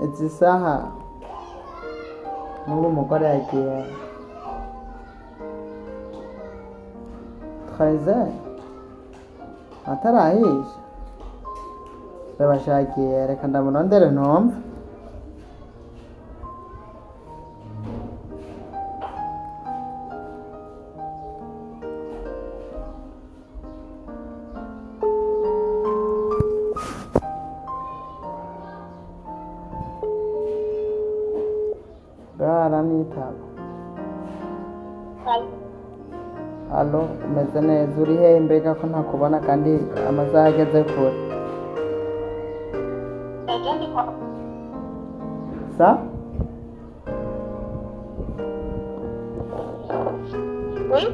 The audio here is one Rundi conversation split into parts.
Izi saha n'ubu umugore yagiye 13 atarahisha ndabashakiye, reka ndamurondere ntumva. Aranitaba. Allo, umeze neza? Uri hehe mbega ko ntakubona kandi amasaha ageze kure? Sa? Oui,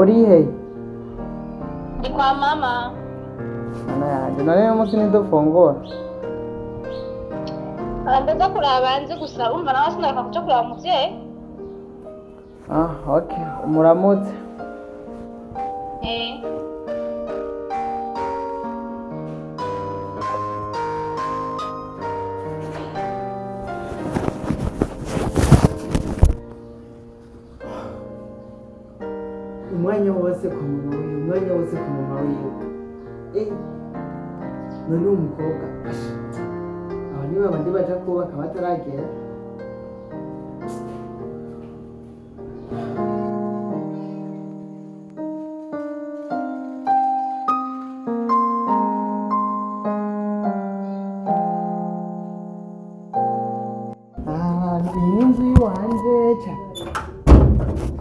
Uri he? Ndi kwa mama. Mana yanje, none uyu munsi ntidufungura? Ndaza kuraba nzi gusa urumva nawe sinareka kuja kuraba umuvyeyi. Ah, okay, umuramutse. Eh. Umwanya wose kwa mama wiwe, umwanya wose kwa mama wiwe. Eh, none uwo mukobwa, asha, aba ni babandi baja kubaka bataragera. Ah, iyi ni inzu y'iwanje cyane,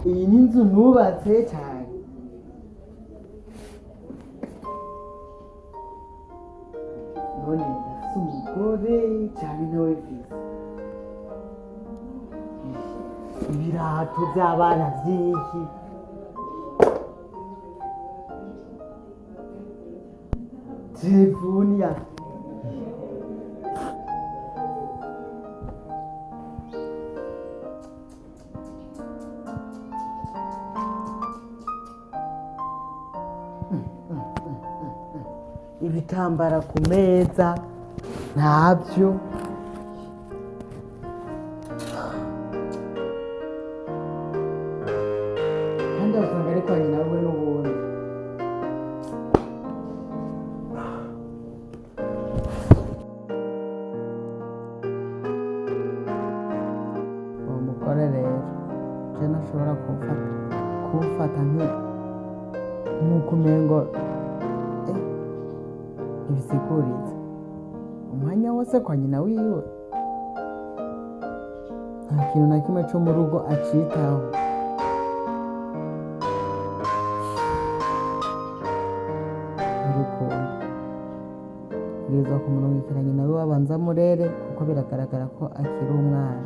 iyi ni inzu nubatse cyane. None ndafise umugore cyane nawe mfise ibirato by'abana byinshi. Telefoni ya ibitambara ku meza ntabyo. Kandi usanga ari kwa nyina we n'ubundi. Uwo mugore rero je ntashobora kumfata nk'uko umengo ntibisiguritse, umwanya wose kwa nyina wiwe, nta kintu na kimwe co mu rugo acitaho. Urukundo bwirizwa kumurungikira nyina wiwe abanza amurere, kuko biragaragara ko akiri umwana,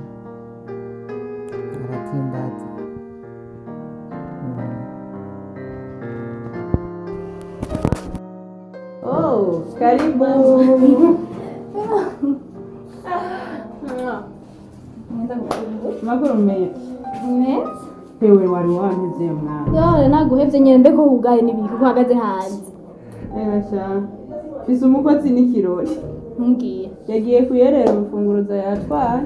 aratindaza. Oh, karibu. Makuru meza. Meza. Hewe, wari wameze mwana. Yo, naguhevye nyene, mbeko hugaye n'ibiki kuko uhagaze hanze? Ega sha. Mfise umukozi n'ikirori. Ntumbwiye. Yagiye kuyerera urufunguruzo yatwaye.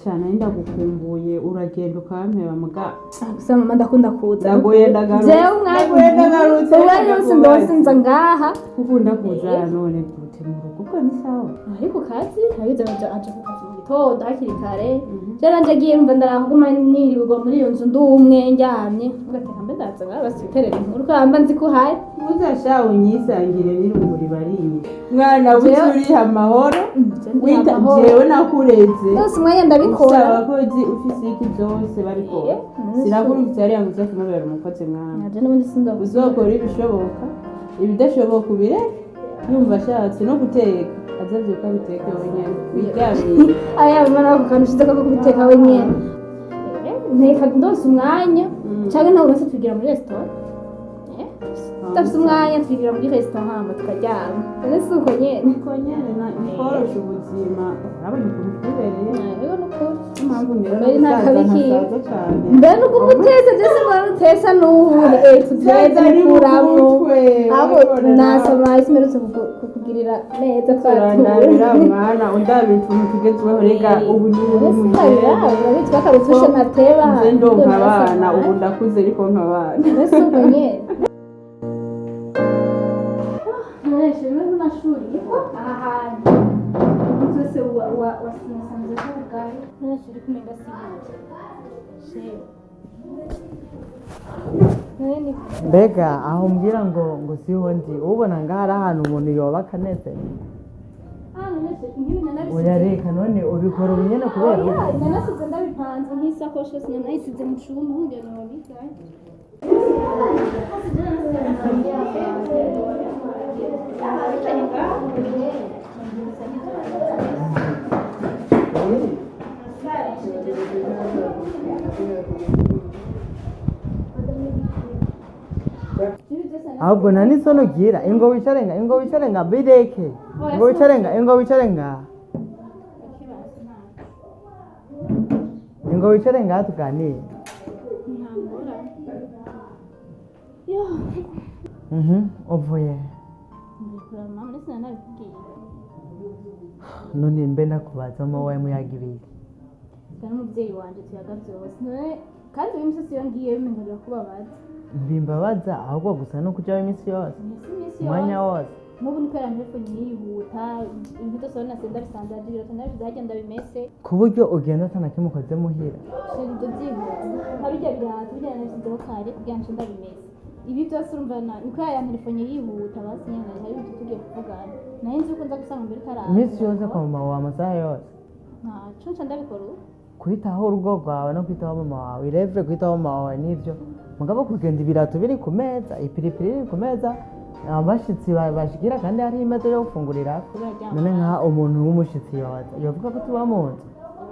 Sha, nari ndagukumbuye, uragenda ukampeba muga. Ah, gusa mama ndakunda kuza. Ndagoye ndagarutse. Jewe umwanya Ndagoye ndagarutse. umwanya wose ndose nza ngaha. Ukunda kuza none gute mu rugo, ubwo ni sawa? Ari ku kazi, abize aja ku kazi mu gitondo hakiri kare. Je nanje agiye numva ndarahuguma nirirwa muri iyo nzu ndi umwe ndyamye. Ugateka mbe ndaza ngaha basiterera inkuru ko mba nzi ko uhari. Uza sha unyisangire n'irungu ribarinye. Mwana buce uriha amahoro. Je ndi Wita amahoro. jewe nakureze. Yose umwanya ndabikora. Ufise abakozi, ufise iki byose bariko. Eh, Sinakurumvise hariya ngo uze kumubera umukozi mwana. Naje n'ubundi sindoga. Uzokora ibishoboka, ibidashoboka ubireke. Yumva ashatse no guteka, azavyuka abiteke wenyene. Wiryamiye. Aya mama ako kantu ushize ko kubiteka wenyene. Eh, nteka ndose umwanya. Canke ntabwo nose tugira muri restaurant. Eh, Tudafise umwanya twigira muri restaurant hama tukaryama. None si uko nyene? Uko nyene nikorosha ubuzima, urabona ukuntu twibereye. Yego, nukuri. Niyo mpamvu ngira no Mbere nta gusaza kabikiwe. ntasaza cane. Mbere nuko umutese byose mbona utesa n'ubu tuteze mukuramwo abo nasoma isimerutse kukugirira neza. Turandabira mwana, undabira utuntu tugezweho rega ubu ni ubu Twabiraba twakarutushe nateba. Nze ndonka abana ubu, ndakuze ariko nk'abana. Mbese ubwo nyene nkoresheje n'amashuri niko aha hantu byose wasanze ko ubwawe nkoresheje kumenga sibuye shewe none ni Mbega aho mbwira ngo siho ndi, ubona ngaho ari ahantu umuntu yobaka neza? Ah, none se nk'ibi nanabisize. Oya reka, none ubikora ubu nyene kubera Oya, ubu? nanasize ndabipanze nk'isakoshi yose nanayisize mu cumba nkugira ngo bigaye. Ahubwo nta n'isono ugira. Ingo wicare nga, ingo wicare nga, bireke, ingo wicare nga, ingo wicare nga, ingo wicare nga tuganire. Yo, Uvuye? mbikura mama, ndetse nanabikubwiye. None mbe ndakubaza, mama wawe muyaga ibiki? Gusa n'umubyeyi wanje tuyaga byose. None kandi uyu musozi iyo ngiye bimenga birakubabaza. Bimbabaza ahubwo gusa no kujaho iminsi yose. Mbese iminsi Umwanya yose. wose. Nk'ubu niko yarantelefone yihuta, ibintu byose urabona senda bisanzwe, ibirato ndabisize harya ndabimese. Ku buryo ugenda atana kimwe ukoze muhira? Shira ibyo byihuta. Nka bijya birato bijya nabisizeho kare kugira ngo nce ndabimese. Ibi byose urumva niko yarantelefone yihuta, basi nyene hari ibintu tugiye kuvugana. Nari nzi yuko nza gusanga mbere karaza. Iminsi yose kwa mama wawe, amasaha yose? Ntaco nca ndabikora ubu. Kwitaho urugo rwawe no kwitaho mama wawe, irevure kwitaho mama wawe nivyo, mugabo kugenda ibirato biri ku meza, ipiripiri iri ku meza, abashitsi bashikira kandi hariho imeza yo gufungurirako. None nka umuntu w'umushitsi yoza yovuga ko tuba mu nzu?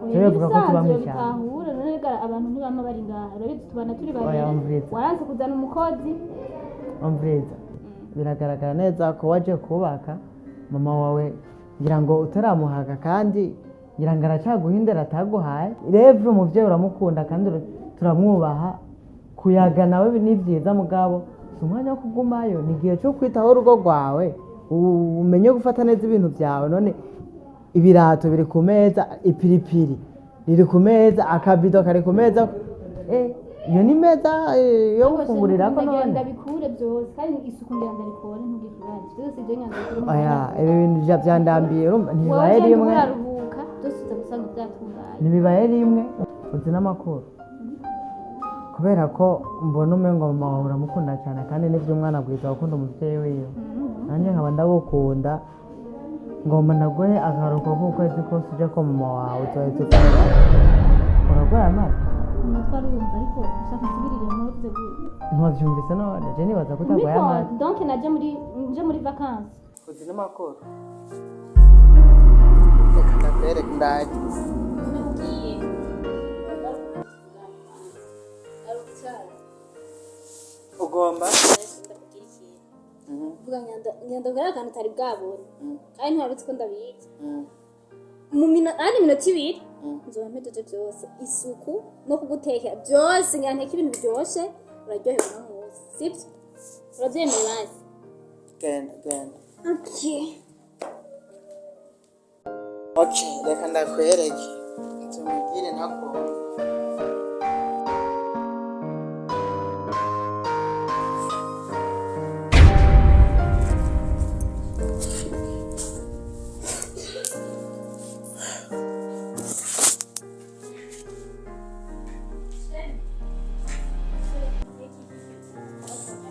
Oya, yovuga ko tuba n'ibisanzwe mw'ishyamba? bitahura. None ga abantu ntibama bari ngaha, urabizi tubana turi Oya, babiri. umviriza. Waranze kuzana umukozi. Umviriza, biragaragara neza ko waje kubaka mama wawe, ngira ngo utaramuhaga, kandi ngira ngo aracaguhindera ataguhaye. Revure umuvyeyi uramukunda kandi turamwubaha, kuyaga nawe ni vyiza, mugabo si umwanya wo kugumayo, ni igihe cyo kwitaho urugo rwawe, umenye gufata neza ibintu byawe. None ibirato biri ku meza, ipiripiri riri ku meza, akabido kari ku meza, iyo ni meza yo gufungurirako Ndagira none? ndabikure byose kandi isuku ngira ndarikore, ntugire ikibazo, byose ibyo ngira ndabikore. Oya, ibi bintu vyandambiye, urumva ntibibaye Wowe rimwe. uraruhuka, byose uza gusanga byatunganye. Ntibibaye rimwe. Uzi n'amakuru, kubera ko mbona umengo mama wawe uramukunda cyane, kandi nibyo, umwana abwiza gukunda umubyeyi wiwe, nanjye nkaba ndagukunda, ngomba ndaguhe akaruhuko k'ukwezi kose uje ko mama wawe, uzoheza ugaruka urarwaye amazi. Umutwaro urumva, ariko ushaka nsubiriremo gute? Ntiwavyumvise? None je nibaza ko utarwaye amazi. Donc naje muri nje muri vacances. Uzi n'amakuru, reka ndakwereke ndaje. Ugiye? Ugomba Vuga ngenda akantu utari bwabone kandi ntiwabitse ko ndabizi. Mu andi minota 2 nzoba mpejeje byose, isuku no kugutekera byose, ngira nteke ibintu biryoshe uraryoherwa no munsi, sibyo? Urabyemeye bazi? Genda, genda. Okay. Okay, reka ndakwereke, tumubwire ntakunda.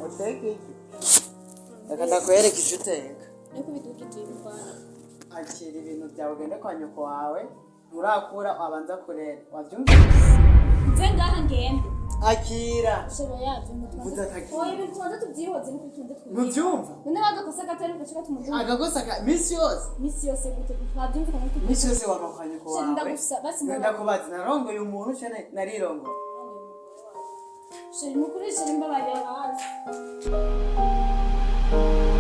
Uteka iki? Reka ndakwereke icyo uteka. Niko bidugije ibikwana. Akira ibintu byawe ugende kwa nyoko wawe, nturakura abanza kurera, wabyumvise? Nze ngaha ngende. Akira. Shaba yabyo. Mvuze atakiye. Oya, ibintu tubanza tubyihoze, niko tubanza tubyihoze. Ntubyumva? None agakosa gato ariko gace gatuma Agakosa ka misi yose. Misi yose gute? Twabyumvikanye ko Misi yose waba kwa nyoko Shit, wawe. ndagusa basi mbona. Ndakubaza, narongoye umuntu shene narirongoye? Sheri, nukuri sheri, mbabarira hasi. Bye.